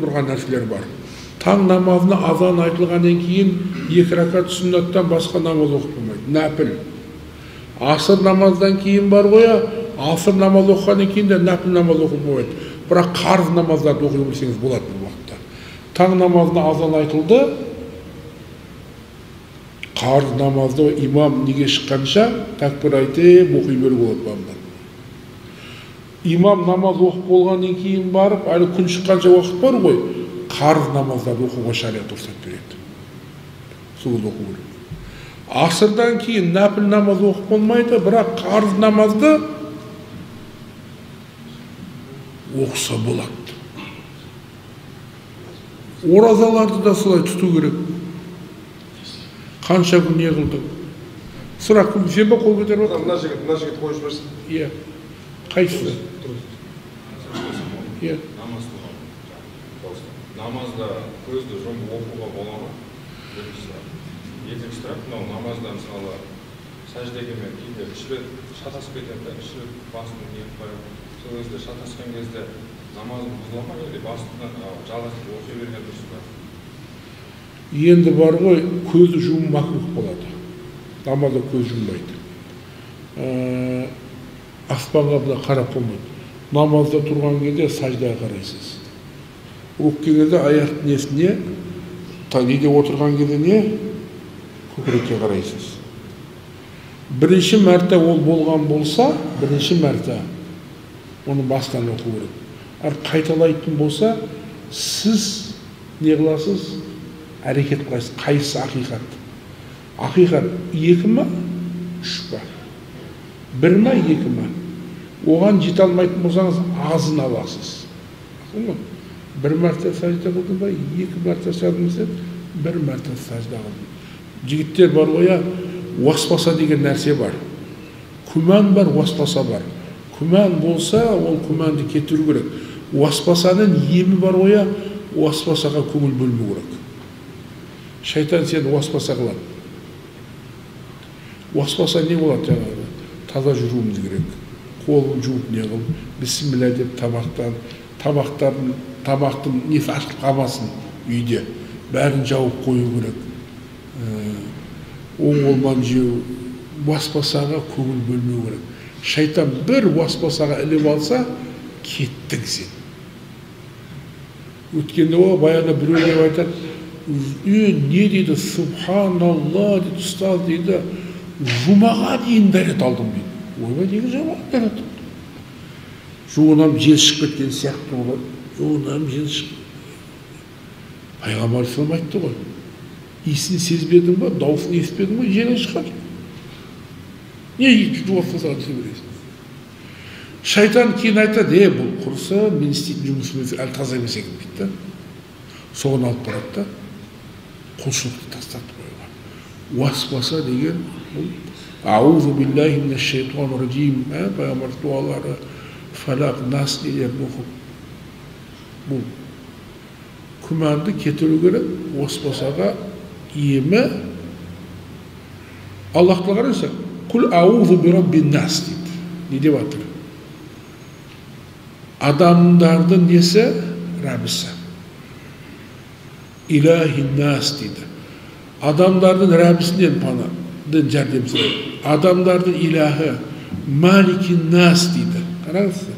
Тұрған нәрселер бар. Таң намазына азан айтылғаннан кейін 2 ракат сүннаттан басқа намаз оқып болмайды. Нәпіл. Асыр намаздан кейін бар ғой, асыр намаз оқығаннан кейін де нәпіл намаз оқып болмайды. Бірақ қарыз намаздарды оқи берсеңіз болады бұл уақытта. Таң намазына азан айтылды, қарыз намазды имам неге шыққанша тәкбір айтып оқи беруге болады бамдан. Имам намаз оқып болғаннан кейін барып, әлі күн шыққанша уақыт бар ғой, қарыз намаздарды оқуға шариат рұқсат береді. Сол оқу керек. Асырдан кейін нәпіл намаз оқып болмайды, бірақ қарыз намазды оқыса болады. Оразаларды да солай тұту керек. Қанша күн не қылдың? Сұрақ кім? Сен бе қол көтеріп отырсың? Мына жігіт, мына жігіт қойып жіберсін. Иә. Қайсысы? Иә. Намазда көзді жұмып оқуға бола ма? Бірінші сұрақ. Екінші сұрақ, мынау намазда мысалы сәждеге мен кейде 3 рет шатасып кетемін да, 3 рет басымды иіп қоямын. Сол кезде шатасқан кезде намазым бұзыла ма, или басымнан жалғастырып оқи берген дұрыс па? Енді бар ғой, көзді жұму макрух болады. Намазда көз жұмбайды. Аспанға былай қарап болмайды. Намазда тұрған кезде сәждеге қарайсыз. Оқыған кезде аяқтың несіне, неде отырған кезде не, көкірекке қарайсыз. Бірінші мәрте ол болған болса, бірінші мәрте оны бастан оқу керек. Ал қайталайтын болса, сіз не қыласыз? Әрекет қыласыз. Қайсысы ақиқат? Ақиқат 2 ма, 3 па? 1 ма, 2 ма? Оған жете алмайтын болсаңыз, азын аласыз. 1 мәрте сәжде қылдым ба, 2 мәрте сәжде, 1 мәрте сәжде қылдым. Жігіттер бар ғой, уаспаса деген нәрсе бар. Күмән бар, уаспаса бар. Күмән болса, ол күмәнді кетіру керек. Уаспасаның емі бар ғой, уаспасаға көңіл бөлмеу керек. Шайтан сені уаспаса қылады. Уаспаса не болады жаңағы? Таза жүруіміз керек. Қолын жуып не қыл, бісміллә деп тамақтың несі ашылып қалмасын үйде. Бәрін жауып қою керек. Оң қолмен жеу, уаспасаға көңіл бөлмеу керек. Шайтан бір уаспасаға іліп алса, кеттің сен. Өткенде о баяғыда біреу келіп айтады, не дейді, субханалла дейді, ұстаз дейді, жұмаға дейін дәрет алдым дейді. Ойбай, неге жұмаға дәрет алдым? Жуынам жел шығып кеткен сияқты болады. Жуынам жел шығып. Пайғамбар салам айтты ғой. Иісін сезбедің ба, дауысын естімедің ба, желің шығады. Не уаспасаға түсе бересің? Шайтан кейін айтады, бұл құрыса, мен істейтін жұмысым әлі таза емес екен дейді да. Соған алып барады да, құлшылықты тастатып қоюға. Уаспаса деген бұл аузу биллахи минаш шайтанир ражим, пайғамбар дуалары, фалақ, нас нелерін оқып, бұл күмәнді кетіру керек. Уаспасаға емі Аллах тағала қараса, құл аузу би раббин нас дейді. Не деп жатыр? Адамдардың несі? Раббісі. Илахин нас дейді. Адамдардың Раббісінен пана жәрдем сұрайды. Адамдардың илахы маликин нас дейді. Қараңызшы.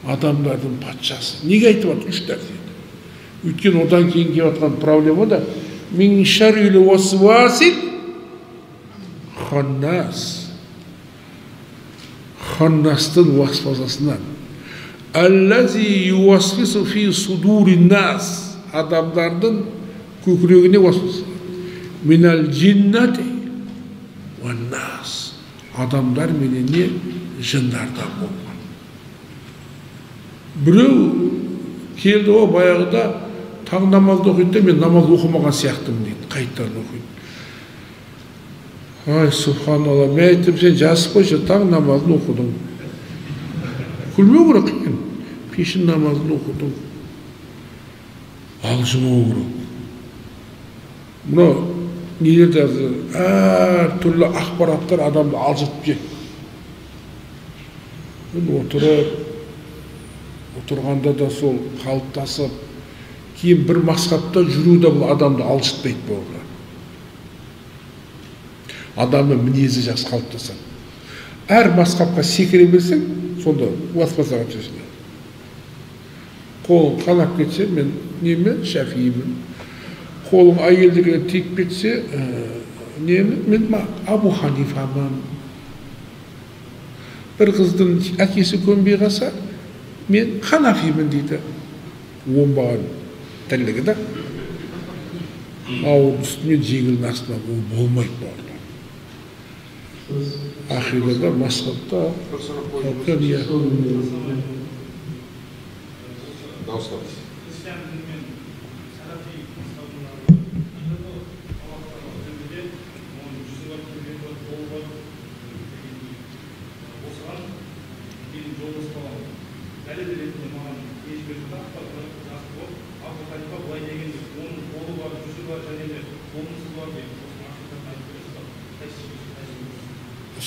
Адамдардың патшасы. Неге айтып жатыр? 3 нәрсе. Өйткені одан кейін келіп жатқан проблема да мин шаррил уасвасил ханнас. Ханнастың уаспасасынан. Аллази ювасвису фи судурин нас. Адамдардың көкірегіне уаспаса. Минал джиннати уан нас. Адамдар менен не жындардан болған. Біреу келді о баяғыда таң намазды оқиды да, мен намаз оқымаған сияқтымын дейді. Қайтадан оқиды. Ай, субханалла, мен айттым, сен жазып қойшы, таң намазын оқыдың. Күлмеу керек екен. Пешін намазын оқыдың. Алжымау керек. Мынау нелерде әртүрлі ақпараттар адамды алжытып жеді. Мен отырып, отырғанда да сол қалыптасып, Кейін бір мазхабта жүру де бұл адамды алжытпайды бауырлар. Адамның мінезі жақсы қалыптасады. Әр мазхабқа секіре берсең, сонда уасвасаға түсесің. Қолың қанап кетсе, мен немен? Шафиимін. Қолың әйелдерге тиіп кетсе, немен? Мен Абу Ханифамын. Бір қыздың әкесі көнбей қалса, мен Ханафимін дейді. Оңбаған тірлігі да. Ауыр үстімен жеңілдің астынан ол болмайды бауырлар. Ақидада, мазхабта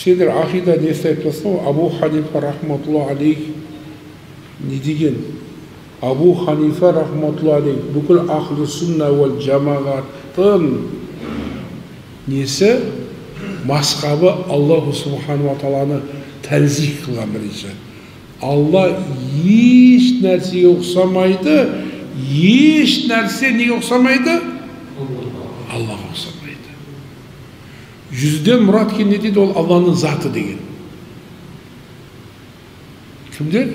Сендер ақида несі айтып ғой, Абу Ханифа рахматулла алейх не деген? Абу Ханифа рахматулла алейх бүкіл ахлы сунна уал жамағаттың несі? Мазхабы Аллаху субхану ва тағаланы тәнзих қылған бірінші. Алла еш нәрсеге ұқсамайды, еш нәрсе неге ұқсамайды? Аллаға ұқсамайды. Жүзден мұрат кен не дейді? Ол Алланың заты деген. Кімдер?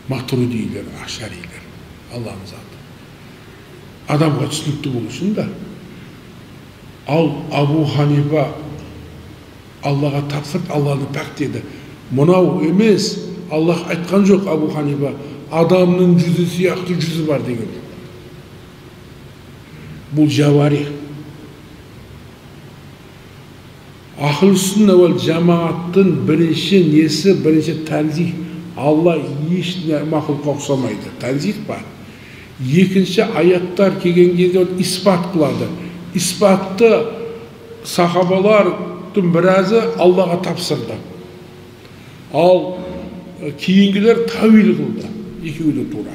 Матуридилер, ашарилер. Алланың заты. Адамға түсінікті болу үшін да. Ал Абу Ханифа Аллаға тапсырып, Алланы пәктеді. Мынау емес, Аллах айтқан жоқ Абу Ханифа, адамның жүзі сияқты жүзі бар деген. Бұл жаварих. Ахл сүнна уал жамағаттың бірінші несі, бірінші тәнзих. Алла еш мақұлыққа ұқсамайды. Тәнзих па? Екінші аяттар келген кезде ол испат қылады. Испатты сахабалардың біразы Аллаға тапсырды. Ал кейінгілер тәуил қылды. Екеуі де тура.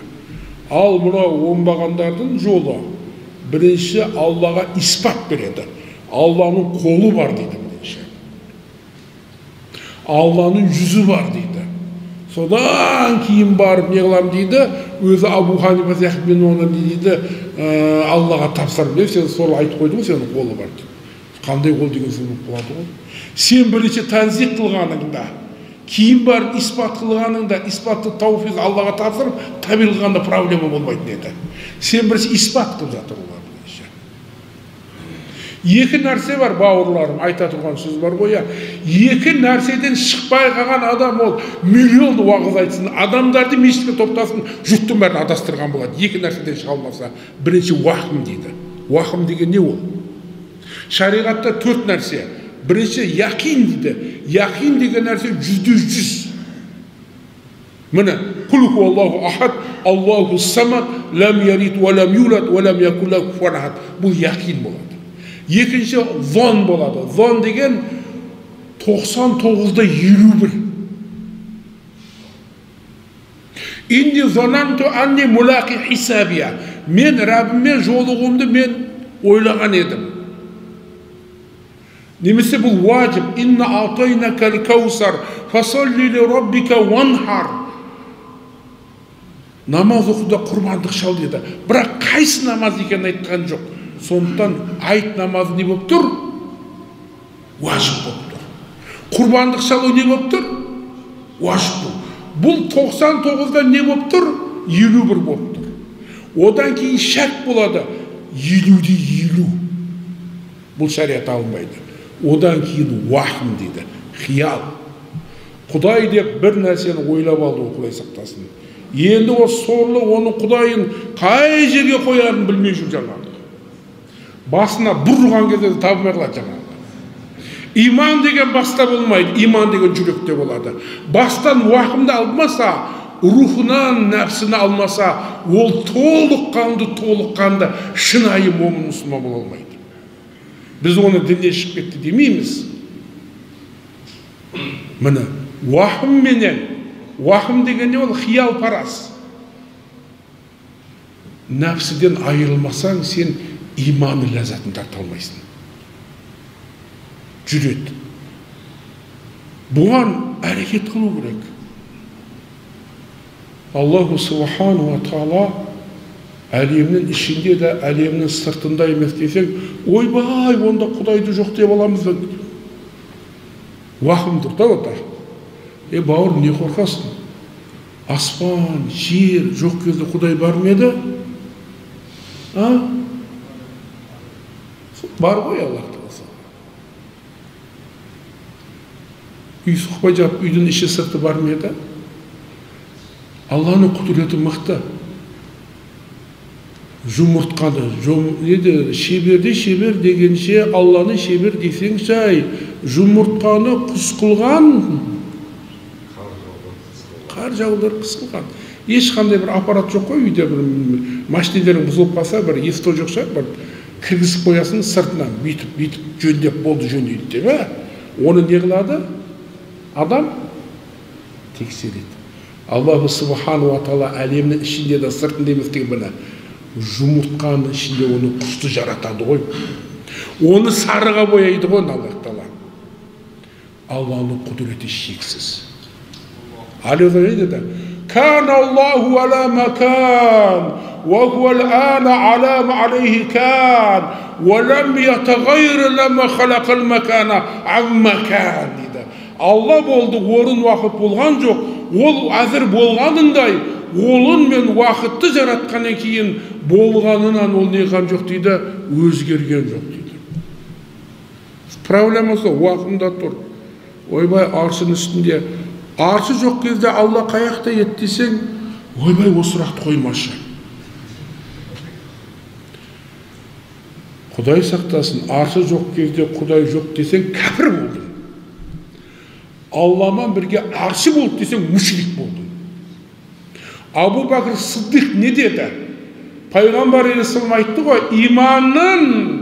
Ал мынау оңбағандардың жолы бірінші Аллаға испат береді. Алланың қолы бар дейді. Алланың жүзі бар дейді. Содан кейін барып не қыламын дейді, өзі Абу Ханифа сияқты мен оны не дейді, Аллаға тапсырып деп, сен сол айтып қойдың ғой, сенің қолы бар деп. Қандай қол деген сөз болып қалады ғой. Сен бірінші тәнзих қылғаныңда, кейін барып испат қылғаныңда, испатты тауфиқ Аллаға тапсырып, тәуил қылғанда проблема болмайтын еді. Сен бірінші испат қылып жатыр олар. Екі нәрсе бар, бауырларым, айта тұрған сөз бар ғой. Екі нәрседен шықпай қалған адам ол миллион уағыз айтсын, адамдарды мешітке топтасын, жұрттың бәрін адастырған болады. Екі нәрседен шыға алмаса, бірінші уахым дейді. Уахым деген не ол? Шариғатта төрт нәрсе. Бірінші яқин дейді. Яқин деген нәрсе 100%. Міне, құл хуаллаху ахад, Аллаху самад, лам ялид ва лам юлад ва лам якул лаху куфуан ахад. Бұл яқин болады. Екінші зон болады. Зон деген 99,51. Инни зонанту анни мулақи хисабия. Мен Раббіммен жолығуымды мен ойлаған едім. Немесе бұл уажib. Инна алтайнакал каусар, фасалли ли раббика ванхар. Намаз оқуда құрбандық шал деді. Бірақ қайсы намаз екенін айтқан жоқ. Сондықтан айт намазы не болып тұр? Уажib болып тұр. Құрбандық шалу не болып тұр? Уажib болып. Бұл 99-да не болып тұр? 51 болып тұр. Одан кейін шәк болады. 50-де 50. Бұл шариат алынбайды. Одан кейін уахым дейді. Қиял. Құдай деп бір нәрсені ойлап алды, ол Құдай сақтасын. Енді ол сорлы оның Құдайын қай жерге қоярын білмей жүр жаңағы. Басына бір ұрған кезде табылмай қалады жаңағы. Иман деген баста болмайды, иман деген жүректе болады. Бастан уақымды алмаса, рухынан нәпсіні алмаса, ол толыққанды шынайы момын мұсылман бола алмайды. Біз оны діннен шығып кетті демейміз. Міне, уақым менен, уақым деген не ол? Қиялпарас. Нәпсіден айырылмасаң, сен иманның ләззатын тарта алмайсың. Жүреді. Бұған әрекет қылу керек. Аллаху субхану ва тағала әлемнің ішінде де, әлемнің сыртында емес десең, ойбай, онда Құдайды жоқ деп аламыз. Уақым тұр да ота. Е, бауырым, не қорқасың? Аспан, жер жоқ кезде Құдай бар ма еді? А? Бар ғой Аллах тағала. Үй соқпай жатып, үйдің іші сырты бар ма еді? Алланың құдіреті мықты. Жұмыртқаны, неде, шеберде шебер дегенше, Алланы шебер десеңші ай, жұмыртқаны құс қылған, қар жаудырып қыс қылған. Ешқандай бір аппарат жоқ қой үйде, бір машинелерің бұзылып қалса, бір есто жоқ шығар, бір кіргізіп қоясың сыртынан, бүйтіп, бүйтіп жөндеп болды жөндейді деп, ә? Оны не қылады? Адам тексереді. Аллаху субхану ва тағала әлемнің ішінде де сыртында емес деген міне жұмыртқаның ішінде оны құсты жаратады ғой. Оны сарыға бояйды ғой Аллах тағала. Алланың құдіреті шексіз. Кан Аллаху ала макан, ва хуа ал'ана ала ма алейхи кан, ва лам ятағайр лама халақал макана ан макан дейді. Алла болды, орын уақыт болған жоқ, ол әзір болғанындай, олын мен уақытты жаратқаннан кейін болғанынан ол не қылған жоқ дейді, өзгерген жоқ дейді. Проблемасы уақытында тұр. Ойбай, аршының үстінде. Аршы жоқ кезде Алла қаяқта еді десең, ойбай, осы сұрақты қоймашы. Құдай сақтасын, аршы жоқ кезде Құдай жоқ десең, кәпір болдың. Алламан бірге аршы болды десең, мушрик болдың. Абу Бәкір Сыддық не деді? Пайғамбар алейхиссалам айтты ғой, иманның,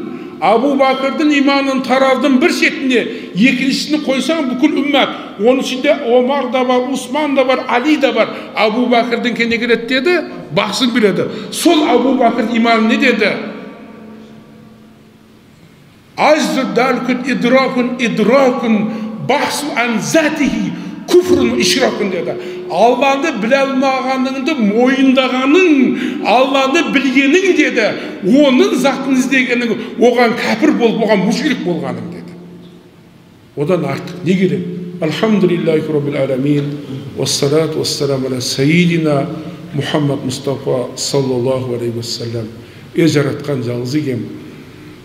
Абу Бәкірдің иманын тараздың бір шетіне, екіншісini қойсаң бүкіл үммәт, оның ішінде Омар да бар, Усман да бар, Али да бар. Абу Бәкірдің кене келеді деді, бақсын біледі. Сол Абу Бәкір иманы не деді? Ажзу далкун идракун идракун бахсу ан затихи күфрун ишракун деді. Алланы біле алмағаныңды мойындағаның, Алланы білгенің деді, оның затын іздегенің, оған кәпір болып, оған мушрик болғаның деді. Одан артық не керек? Альхамдулиллахи роббил аламин, вассалату вассаламу аля сайидина Мухаммад Мустафа саллаллаху алейхи уассалам. Ей жаратқан жалғыз егем,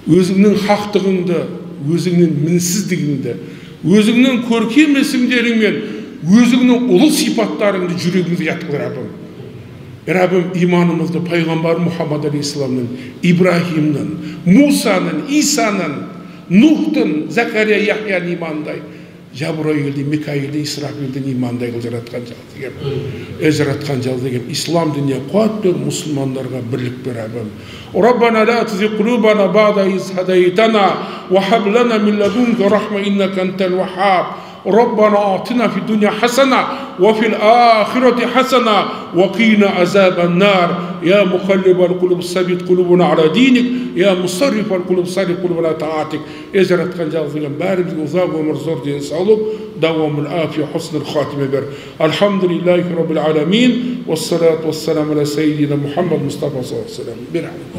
өзіңнің хақтығыңды, өзіңнің мінсіздігіңді, өзіңнің көркем есімдеріңмен өзіңнің ұлы сипаттарыңды жүрегімізге ятқыл, Раббым. Раббым, иманымызды пайғамбар Мұхаммад алейхиссаламның, Ибрахимнің, Мусаның, Исаның, Нухтың, Закария, Яхияның иманындай, Жабраилдің, Микаилдің, Исрафилдің иманындай қыл жаратқан жалғыз егем. Ей жаратқан жалғыз егем, ислам дініне қуат бер, мұсылмандарға бірлік бер, Раббым. Раббана ла тузиг кулубана ба'да из хадайтана ва хаб лана мин ладунка рахма иннака антал ваххаб. ربنا آتنا في الدنيا حسنة وفي الآخرة حسنة وقنا عذاب النار. يا مقلب القلوب ثبت قلوبنا على دينك، يا مصرف القلوب صرف قلوبنا على طاعتك. إجرت قنجال بارد وزاق ومرزور دين صعلوب دوام العافية حسن الخاتمة بر. الحمد لله رب العالمين، والصلاة والسلام على سيدنا محمد مصطفى صلى الله عليه وسلم. برحمة.